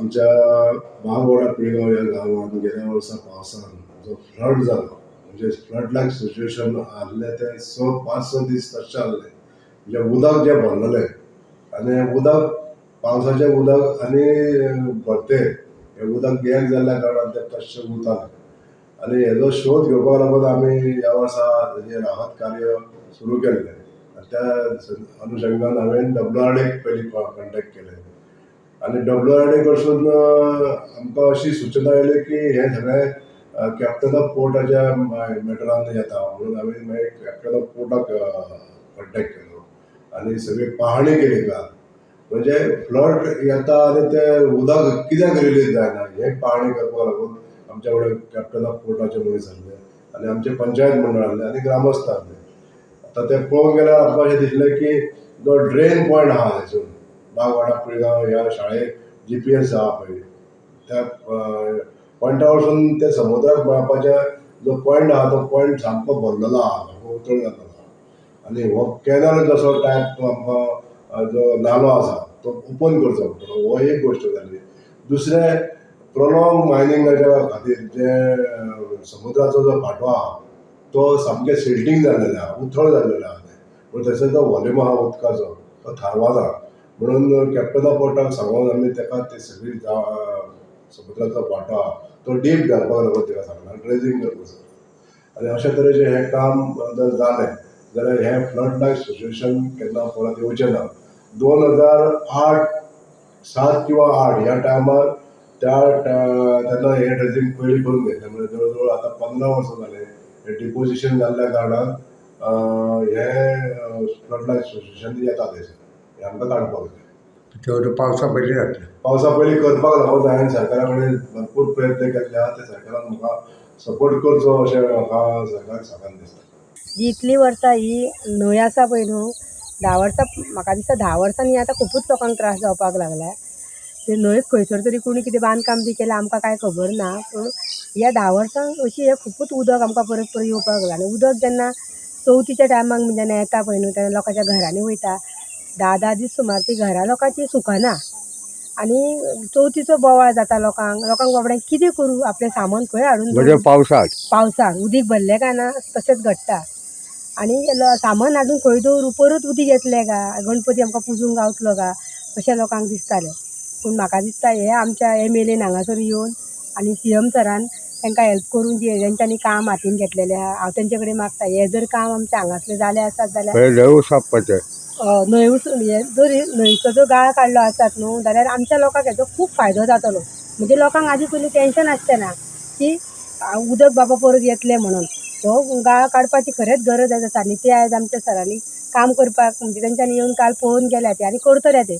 आमच्या बागवाडा पिळगांव ह्या गांवांत गेल्या वर्सा पावसान जो फ्लड जालो, म्हणजे फ्लड लायक सिच्युएशन आहलें, तें स पांच स दीस तशें आहलें. म्हणजे उदक जें भरलेलें आनी उदक पावसाचें उदक आनी भरते हें उदक एक जाल्ल्या कारणान तें तशें उरतालें. आनी हेजो शोध घेवपाक लागून आमी ह्या वर्सा हेजें राहत कार्य सुरू केल्लें. आनी त्या अनुशंगान हांवें WRDक पयलीं कॉन्टेक्ट केलें आनी WRD कडसून आमकां अशी सुचना आयली की हें सगळें कॅप्टन ऑफ पोर्टाच्या मॅटरान येता म्हणून हांवें मागीर कॅप्टन ऑफ पोर्टाक कॉन्टेक्ट केलो आनी सगळी पाहणी केली काल. म्हणजे फ्लड येता आनी तें उदक कित्याक रिलीज जायना हें पाहणी करपाक लागून आमच्या कडेन कॅप्टन ऑफ पोर्टाचे मनीस आसले आनी आमचे पंचायत मंडळ आसले आनी ग्रामस्थ आसले. आतां तें पळोवंक गेल्यार आमकां अशें दिसलें की जो ड्रेन पॉयंट आहा थंयसून बागवाडा पिळगांव ह्या शाळेक GPS आहा पळय, त्या पॉयंटा वचून ते समुद्राक मेळपाचे जो पॉयंट आहा तो पॉयंट सामको भरलेलो आहा, सामको उतळ जाल्लो आहा. आनी हो कॅनल जसो टायप आमकां जो नालो आसा तो ओपन करचो पडटलो, हो एक गोश्ट जाली. दुसरें, प्रोलोंग मायनिंगाच्या खातीर जे समुद्राचो जो फांटो आहा तो सामकें सिल्टींग जाल्लेलें आहा, उथळ जाल्लेलें आहा तें. पूण थंयसर जो वॉल्यूम आहा उदकाचो तो थारवाना म्हणून कॅप्टन ऑफ पोर्टाक सांगून आमी तेका ते सगळी समुद्राचो फांटो आहा तो डीप घालपाक लागून तेका सांगला, ड्रेजींग करपाक सांगला. आनी अशे तरेचें हें काम जर जालें जाल्यार हें फ्लड लायक सिच्युएशन केन्ना परत येवचें ना. 2008 7 किंवा 8 ह्या टायमार त्या तेन्ना हें ड्रेजींग पयलीं करून घेतलें, म्हणजे जवळ जवळ आतां 15 वर्सां जालें हें डिपोजिशन जाल्ल्या कारणान हें फ्लड लायक सिच्युएशन येता थंयसर, हें आमकां काडपाक जाय. तेवढं पावसा पयलीं जातलें. पावसा पयलीं करपाक लागून हांवें सरकारा कडेन भरपूर प्रयत्न केल्ले आहा, ते सरकारान म्हाका सपोर्ट करचो अशें म्हाका सरकाराक सांगन दिसता. जी इतलीं वर्सां ही न्हंय आसा पळय न्हू, 10 वर्सां म्हाका दिसता 10 वर्सांनी आतां खुबूच लोकांक त्रास जावपाक लागल्या. ते न्हंय खंयसर तरी कोणी कितें बांदकाम बी केलां आमकां कांय खबर ना, पूण ह्या 10 वर्सांक अशी हें खुबूच उदक आमकां परत परत येवपाक लागलां. आनी उदक जेन्ना चवथीच्या टायमाक जेन्ना येता पळय न्हू तेन्ना लोकांच्या घरांनी वयता, 10-10 दीस सुमार ती घरां लोकांची सुकना आनी चवथीचो बोवाळ जाता लोकांक. लोकांक बाबड्यांक कितें करूं, आपलें सामान खंय हाडून म्हणजे पावसाक पावसाक उदीक भरलें काय ना तशेंच घडटा. आनी सामान हाडून खंय दवरूं, परत उदीक येतलें काय, गणपती आमकां पुजूंक गावतलो काय अशें लोकांक दिसतालें. पूण म्हाका दिसता हें आमच्या MLAन हांगासर येवन आनी CM सरान तांकां हेल्प करून जे तेंच्यांनी काम हातीन घेतलेलें आहा, हांव तेंचे कडेन मागता हें जर काम आमच्या हांगासलें जालें आसत जाल्यार न्हंय सापपाचें. न्हंय हे जर न्हंयचो जो गाळ काडलो आसत न्हू जाल्यार आमच्या लोकांक हेजो खूब फायदो जातलो. म्हणजे लोकांक आदी पयलीं टेंशन आसचें ना की उदक बाबा परत येतलें म्हणून. तो गाळ काडपाची खरेंच गरज आसा आनी ते आयज आमच्या सरांनी काम करपाक म्हणजे तेंच्यांनी येवन काल पळोवन गेल्या ते आनी करतले ते.